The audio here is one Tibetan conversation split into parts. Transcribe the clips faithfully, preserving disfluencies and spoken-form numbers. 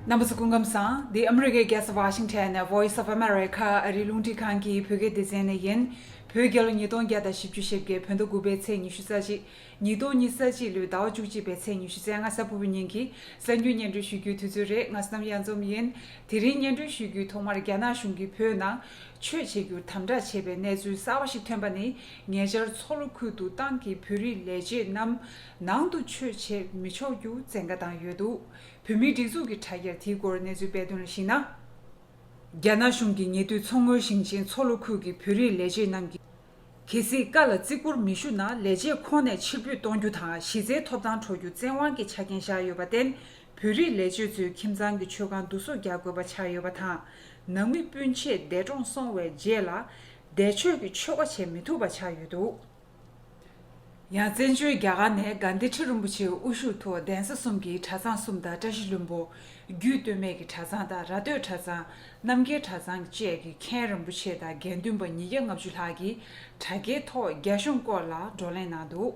རྣམ་པ་ཚོ་སྐུ་ཁམས་བཟང་། འདི་ཨ་མི་རི་ཀའི་རྒྱལ་ས་ཝ་ཤིང་ཊོན་ནས་Voice of America ཨ་རིའི་རླུང་འཕྲིན་ཁང་གི་བོད་སྐད་སྡེ་ཚན་ནས་ཡིན། བོད་རྒྱལ་ལོ་ཉིས་སྟོང་བརྒྱ་དང་བཞི་བཅུ་ཞེ་བརྒྱད། བོད་ཟླ་དགུ་པའི་ཚེས་ཉི་ཤུ་རྩ་གཅིག་ཉིས་སྟོང་ཉི་ཤུ་རྩ་གཅིག་ལོའི་ཟླ་བ་བཅུ་གཅིག་པའི་ཚེས་ཉི་ཤུ་རྩ་ལྔ་གཟའ་ཕུར་བུ་ཉིན་གྱི་གསར་འགྱུར་སྙན་སྒྲོན་ཞུ་རྒྱུའི་དུས་ཚོད་རེད། ང་བསོད་ནམས་གཡང་འཛོམས་ཡིན། དེ་རིང་སྙན་སྒྲོན་ཞུ་རྒྱུའི་ཐོག་མར་རྒྱ་ནག་གཞུང་གིས་བོད་ནང་ཆོས་བྱེད་རྒྱུར་དམ་དྲག་བྱས་པའི་གནས་ཚུལ་གསར་པ་ཞིག་ཐོན་པ་ནི། ཉེ་ཆར་མཚོ་ལྷོ་ཁུལ་དུ་ཏང་གིས་བོད་རིགས་ལས་བྱེད་རྣམས་ནང་དུ་ཆོས་བྱེད་མི་ཆོག་རྒྱུ་བཙན་བཀའ་བཏང་ཡོད་འདུག་བོད་མིའི་སྒྲིག་འཛུགས་ཀྱི་དྲ་རྒྱར་དེའི་སྐོར་གནས་ཚུལ་སྤེལ་དོན་ལ་གཞིགས་ན། རྒྱ་ནག་གཞུང་གིས་ཉེ་དུས་མཚོ་སྔོན་ཞིང་ཆེན་མཚོ་ལྷོ་ཁུལ་གྱི་བོད་རིགས་ལས་བྱེད་རྣམས་ཀྱིས། གལ་སྲིད་བཀའ་ལ་བརྩི་བཀུར་མི་ཞུ་ན་ལས་བྱེད་ཁོངས་ནས་ཕྱིར་འབུད་གཏོང་རྒྱུ་དང་གཞི་རྩའི་ཐོབ་ཐང་འཕྲོག་རྒྱུ་བཙན་དབང་གི་ཆ་རྐྱེན་བཞག་ཡོད་པར་བརྟེན། བོད་རིགས་ལས་བྱེད་ཚོས་ཁྱིམ་ཚང་གི་མཆོད་ཁང་བསྡུ་གསོག་རྒྱག་དགོས་པ་ཆགས་ཡོད་པ་དང་། ནང་མི་སྤུན་མཆེད་འདས་གྲོངས་སོང་བའི་རྗེས་ལ། འདས་མཆོད་ཀྱི་ཆོ་ག་བྱེད་མི་ཐུབ་པ་ཆགས་ཡོད་འདུག་ཡང་བཙན་བྱོལ་རྒྱ་གར་ནས་གྷན་དྷི་ཁྲི་རིན་པོ་ཆེའི་དབུ་བཞུགས་ཐོག་གདན་ས་གསུམ་གྱི་གྲྭ་ཚང་གསུམ་དང་བཀྲ་ཤིས་ལྷུན་པོ། རྒྱུད་སྟོད་སྨད་ཀྱི་གྲྭ་ཚང་དང་ར་སྟོད་གྲྭ་ཚང་། རྣམ་རྒྱལ་གྲྭ་ཚང་བཅས་ཀྱི་མཁན་རིན་པོ་ཆེ་དང་དགེ་འདུན་པ་ཉིས་བརྒྱ་ལྔ་བཅུ་ལྷག་གིས་དྲ་རྒྱའི་ཐོག་རྒྱ་གཞུང་སྐོར་ལ་བགྲོ་གླེང་གནང་འདུག་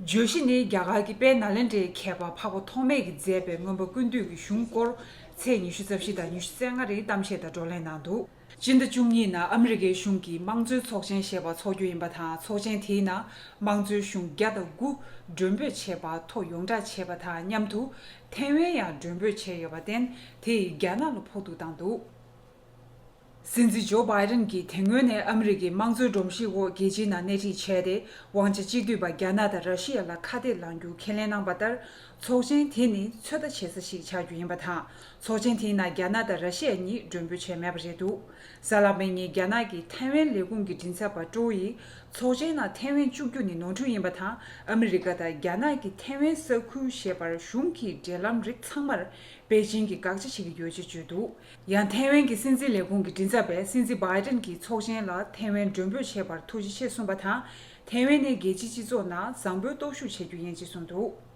བརྗོད་གཞི་ནི་རྒྱ་གར་གྱི་དཔལ་ནཱ་ལེནྡྲའི་མཁས་པ་འཕགས་པ་ཐོགས་མེད་ཀྱིས་མཛད་པའི་མངོན་པ་ཀུན་བཏུས་ཀྱི་གཞུང་སྐོར། ཚེས་ཉི་ཤུ་རྩ་བཞི་དང་ཉི་ཤུ་རྩ་ལྔ་རིང་གཏམ་བཤད་དང་བགྲོ་གླེང་གནང་འདུག་སྤྱི་ཟླ་བཅུ་གཉིས་ནང་ཨ་མི་རི་ཀའི་གཞུང་གིས་དམངས་གཙོའི་ཚོགས་ཆེན་ཞེས་པ་འཚོགས་རྒྱུ་ཡིན་པ་དང་། ཚོགས་ཆེན་དེའི་ནང་དམངས་གཙོའི་གཞུང་བརྒྱ་དང་དགུ་མགྲོན་འབོད་བྱས་པ་ཐོ་ཡོངས་བསྒྲགས་བྱས་པ་དང་མཉམ་དུ། ཐའེ་ཝན་ཡང་མགྲོན་འབོད་བྱས་ཡོད་པར་བརྟེན། དེ་ཡིས་རྒྱ་ནག་ལ་ཕོག་ཐུག་བཏང་འདུག་སྲིད་འཛིན་ཇོ་བྷའི་ཌེན་གྱིས་དེ་སྔོན་ནས་ཨ་མི་རི་ཀའི་དམངས་གཙོའི་སྒྲོམ་གཞིའི་འོག་རྒྱལ་སྤྱིའི་ནང་སྣེ་ཁྲིད་བྱས་ཏེ། དབང་ཆ་གཅིག་སྡུད་པ་རྒྱ་ནག་དང་ར་ཤི་ཡ་ལ་ཁ་གཏད་ལངས་རྒྱུ་ཁས་ལེན་གནང་པ་ལྟར། ཚོགས་ཆེན་དེ་ནི་ཚོད་ལྟ་བྱེད་ས་ཞིག་ཆགས་རྒྱུ་ཡིན་པ་དང་། ཚོགས་ཆེན་དེའི་ནང་རྒྱ་ནག་དང་ར་ཤི་ཡ་གཉིས་མགྲོན་འབོད་བྱས་མེད་པ་རེད་འདུག་གཟའ་ལྷག་པའི་ཉིན་རྒྱ་ནག་གི་ཐའེ་ཝན་ལས་ཁུངས་ཀྱི་མགྲིན་ཚབ་པ་ཀྲོའུ་ཡིས། ཚོགས་ཆེན་ནང་ཐའེ་ཝན་བཅུག་རྒྱུ་ནི་ནོར་འཁྲུལ་ཡིན་པ་དང་། ཨ་མི་རི་ཀ་དང་རྒྱ་ནག་གི་ཐའེ་ཝན་ས་ཁུལ་ཞེས་པར་གཞུང་གི་འབྲེལ་ལམ་རིགས་ཚང་མར་པེ་ཅིང་གིས་དགག་བྱ་བྱེད་ཀྱི་ཡོད་ཅེས་བརྗོད་འདུག་ཡང་ཐའེ་ཝན་གྱི་སྲིད་འཛིན་ལས་ཁུངས་ཀྱི་མགྲིན་ཚབ་པས་སྲིད་འཛིན་བྷའི་ཏིན་གྱིས་ཚོགས་ཆེན་ལ་ཐའེ་ཝན་མགྲོན་འབོད་བྱས་པར་ཐུགས་རྗེ་ཆེ་གསུངས་པ་དང་། ཐའེ་ཝན་ནི་རྒྱལ་སྤྱིའི་སྤྱི་ཚོགས་ནང་བཟང་པོའི་སྟོབས་ཤུགས་བྱེད་རྒྱུ་ཡིན་ཅེས་གསུངས་འདུག་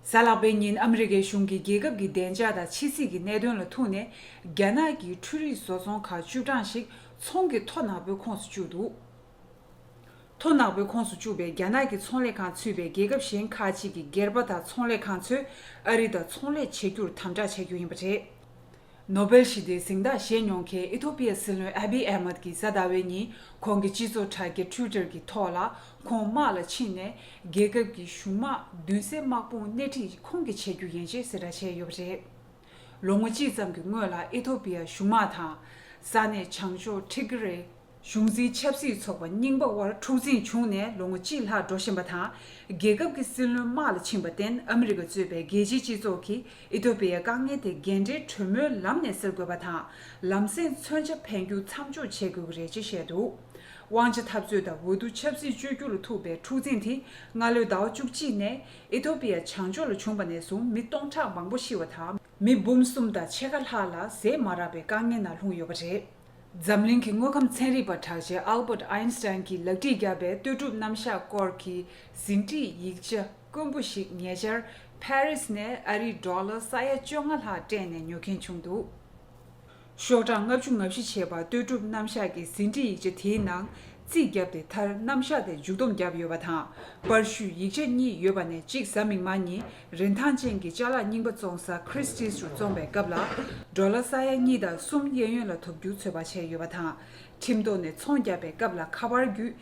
གཟའ་ལྷག་པའི་ཉིན་ཨ་མི་རི་ཀའི་གཞུང་གིས་རྒྱལ་ཁབ་ཀྱི་བདེ་འཇགས་དང་ཕྱི་སྲིད་ཀྱི་གནད་དོན་ལ་ཐུག་ནས། རྒྱ་ནག་གི་འཕྲུལ་རིག་བཟོ་ཚོང་ཁང་བཅུ་གྲངས་ཤིག་ཚོང་གི་མཐོ་ནག་པོའི་ཁོངས་སུ་བཅུག་འདུག་མཐོ་ནག་པོའི་ཁོངས་སུ་བཅུག་པའི་རྒྱ་ནག་གི་ཚོང་ལས་ཁང་ཚུད་པའི་རྒྱལ་ཁབ་གཞན་ཁག་ཅིག་གི་སྒེར་པ་དང་ཚོང་ལས་ཁང་ཚོས་ཨ་རི་དང་ཚོང་ལས་བྱེད་རྒྱུར་དམ་དྲག་བྱ་རྒྱུ་ཡིན་པ་རེད། ནོ་བེལ་ཞི་བདེའི་གཟེངས་རྟགས་བཞེས་མྱོང་མཁན་ཨི་ཐོ་པི་ཡའི་སྲིད་བློན་ཨ་བི་ཨ་མད་ཀྱིས་གཟའ་ཟླ་བའི་ཉིན་ཁོང་གི་སྤྱི་ཚོགས་དྲ་རྒྱ་Twitter གྱི་ཐོག་ལ། ཁོང་དམག་ལ་ཕྱིན་ནས་རྒྱལ་ཁབ་ཀྱི་གཞུང་དམག་མདུན་སའི་དམག་དཔུང་སྣེ་ཁྲིད་ཁོང་གིས་བྱེད་རྒྱུ་ཡིན་ཅེས་གསལ་བསྒྲགས་བྱས་ཡོད་པ་རེད། ལོ་ངོ་གཅིག་ཙམ་གྱི་སྔོན་ལ་ཨི་ཐོ་པི་ཡ་གཞུང་དམག་དང་། ས་གནས་བྱང་ཕྱོགས་ཊི་གི་རེ་གཞུང་འཛིན་ཆབ་སྲིད་ཚོགས་པ་རྙིང་པ་དབར་འཁྲུག་འཛིང་བྱུང་ནས་ལོ་ངོ་གཅིག་ལྷག་འགྲོ་བཞིན་པ་དང་། རྒྱལ་ཁབ་ཀྱི་སྲིད་བློན་དམག་ལ་ཕྱིན་པར་བརྟེན། ཨ་མི་རི་ཀ་གཙོས་པའི་རྒྱལ་སྤྱིའི་སྤྱི་ཚོགས་ཀྱིས་ཨི་ཐོ་པི་ཡའི་དཀའ་ངལ་དེ་འགན་འཁྲིའི་གྲོས་མོལ་ལམ་ནས་སེལ་དགོས་པ་དང་། ལམ་སེང་མཚོན་ཆ་འཕེན་རྒྱུ་མཚམས་འཇོག་བྱེད་དགོས་ཀྱི་རེད་ཅེས་བཤད་འདུག་དབང་ཆ་འཐབ་རྩོད་དང་འོས་བསྡུ་ཆབ་སྲིད་བཅོས་བསྒྱུར་ལ་ཐུག་པའི་འཁྲུག་འཛིང་དེ་སྔ་ལོའི་ཟླ་བ་བཅུ་གཅིག་ནས་ཨི་ཐོ་པི་ཡ་བྱང་ཕྱོགས་ལ་བྱུང་བ་ནས་བཟུང་མི་སྟོང་ཕྲག་མང་པོ་ཤི་བ་དང་། མི་འབུམ་གསུམ་དང་ཕྱེད་ཀ་ལྷག་ལ་ཟས་མ་རག་པའི་དཀའ་ངལ་ནང་ལྷུང་ཡོད་པ་རེད། འཛམ་གླིང་གི་དངོས་ཁམས་ཚན་རིག་པ་གྲགས་ཅན་Albert Einstein གྱིས་ལག་བྲིས་བརྒྱབ་པའི་ལྟོས་གྲུབ་རྣམ་གཞག་སྐོར་གྱི་ཟིན་བྲིས་ཡིག་ཆ་དཀོན་པོ་ཞིག་ཉེ་ཆར་ཕ་རིས་ནས་ཨ་རིའི་ཌོ་ལར་ས་ཡ་བཅོ་ལྔ་ལྷག་སྤྲད་ནས་ཉོ་མཁན་བྱུང་འདུག་ཤོག་གྲངས་ལྔ་བཅུ་ང་བཞི་བྱས་པ་ལྟོས་གྲུབ་རྣམ་གཞག་གི་ཟིན་བྲིས་ཡིག་ཆ་དེའི་ནང་རྩིས་བརྒྱབ་སྟེ། མཐར་རྣམ་གཞག་དེ་མཇུག་བསྡོམས་བརྒྱབ་ཡོད་པ་དང་། པར་བཤུས་ཡིག་ཆ་གཉིས་ཡོད་པ་ནས་གཅིག་གཟའ་མིག་དམར་ཉིན་རིན་ཐང་ཅན་གྱི་ཅ་ལག་རྙིང་པ་བཙོང་ས་Christie's རུ་བཙོང་བའི་སྐབས་ལ། ཌོ་ལར་ས་ཡ་གཉིས་དང་གསུམ་གཡས་གཡོན་ལ་ཐོབ་རྒྱུ་ཚོད་དཔག་བྱས་ཡོད་པ་དང་། ཁྲིམས་ཐོག་ནས་ཚོང་བརྒྱབ་པའི་སྐབས་ལ་ཁ་པར་བརྒྱུད་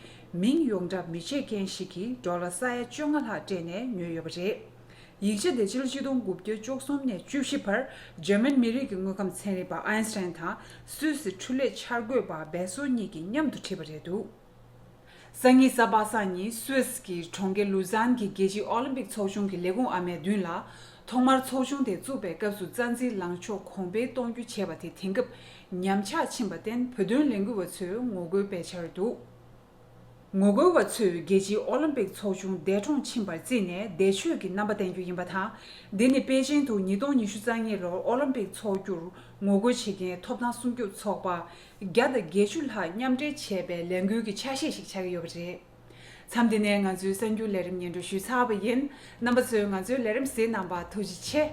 མིང་ཡོངས་གྲགས་མི་བྱེད་མཁན་ཞིག་གིས་ཌོ་ལར་ས་ཡ་བཅོ་ལྔ་ལྷག་སྤྲད་ནས་ཉོས་ཡོད་པ་རེད། ཡིག་ཆ་དེ་ཕྱི་ལོ་ཆིག་སྟོང་དགུ་བརྒྱ་བཅུ་གསུམ་ནས་བཅུ་བཞི་བར་འཇར་མན་མི་རིགས་ཀྱི་དངོས་ཁམས་ཚན་རིག་པ་ཨའིན་སི་ཊན་དང་སུད་སི་འཕྲུལ་ལས་འཆར་འགོད་པ་བེ་སོ་གཉིས་ཀྱིས་མཉམ་དུ་བྲིས་པ་རེད་འདུག་སང་ཉིན་གཟའ་པ་སངས་ཉིན་སུད་སི་གི་གྲོང་ཁྱེར་ལུ་ཟན་གྱི་རྒྱལ་སྤྱིའི་ཨོ་ལིམ་པིག་ཚོགས་ཆུང་གི་ལས་ཁུངས་ཨ་མའི་མདུན་ལ། ཐོག་མར་ཚོགས་ཆུང་དེ་བཙུགས་པའི་སྐབས་སུ་རྩ་འཛིན་ལངས་ཕྱོགས་གོང་འཕེལ་གཏོང་རྒྱུ་བྱས་པ་དེ་དེང་སྐབས་ཉམས་ཆག་ཕྱིན་པར་བརྟེན། བོད་དོན་ལས་འགུལ་བ་ཚོས་ངོ་རྒོལ་སྤེལ་འཆར་འདུག་ངོ་རྒོལ་བ་ཚོས་རྒྱལ་སྤྱིའི་ཨོ་ལིམ་པིག་ཚོགས་ཆུང་འདས་གྲོངས་ཕྱིན་པར་བརྩིས་ནས་འདས་མཆོད་ཀྱི་རྣམ་པ་བསྟན་རྒྱུ་ཡིན་པ་དང་། འདི་ནི་པེ་ཅིང་དུ་ཉིས་སྟོང་ཉི་ཤུ་རྩ་གཉིས་ལོར་ཨོ་ལིམ་པིག་འཚོགས་རྒྱུར་ངོ་རྒོལ་བྱེད་མཁན་ཐོབ་ཐང་སྲུང་སྐྱོབ་ཚོགས་པ་བརྒྱ་དང་བརྒྱད་ཅུ་ལྷག་མཉམ་འབྲེལ་བྱས་པའི་ལས་འགུལ་གྱི་ཆ་ཤས་ཤིག་ཆགས་ཀྱི་ཡོད་པ་རེད། མཚམས་འདི་ནས་ང་ཚོའི་གསར་འགྱུར་ལས་རིམ་སྙན་སྒྲོན་ཞུས་ཚར་བ་ཡིན། རྣམ་པ་ཚོས་ང་ཚོའི་ལས་རིམ་གཟིགས་གནང་བར་ཐུགས་རྗེ་ཆེ།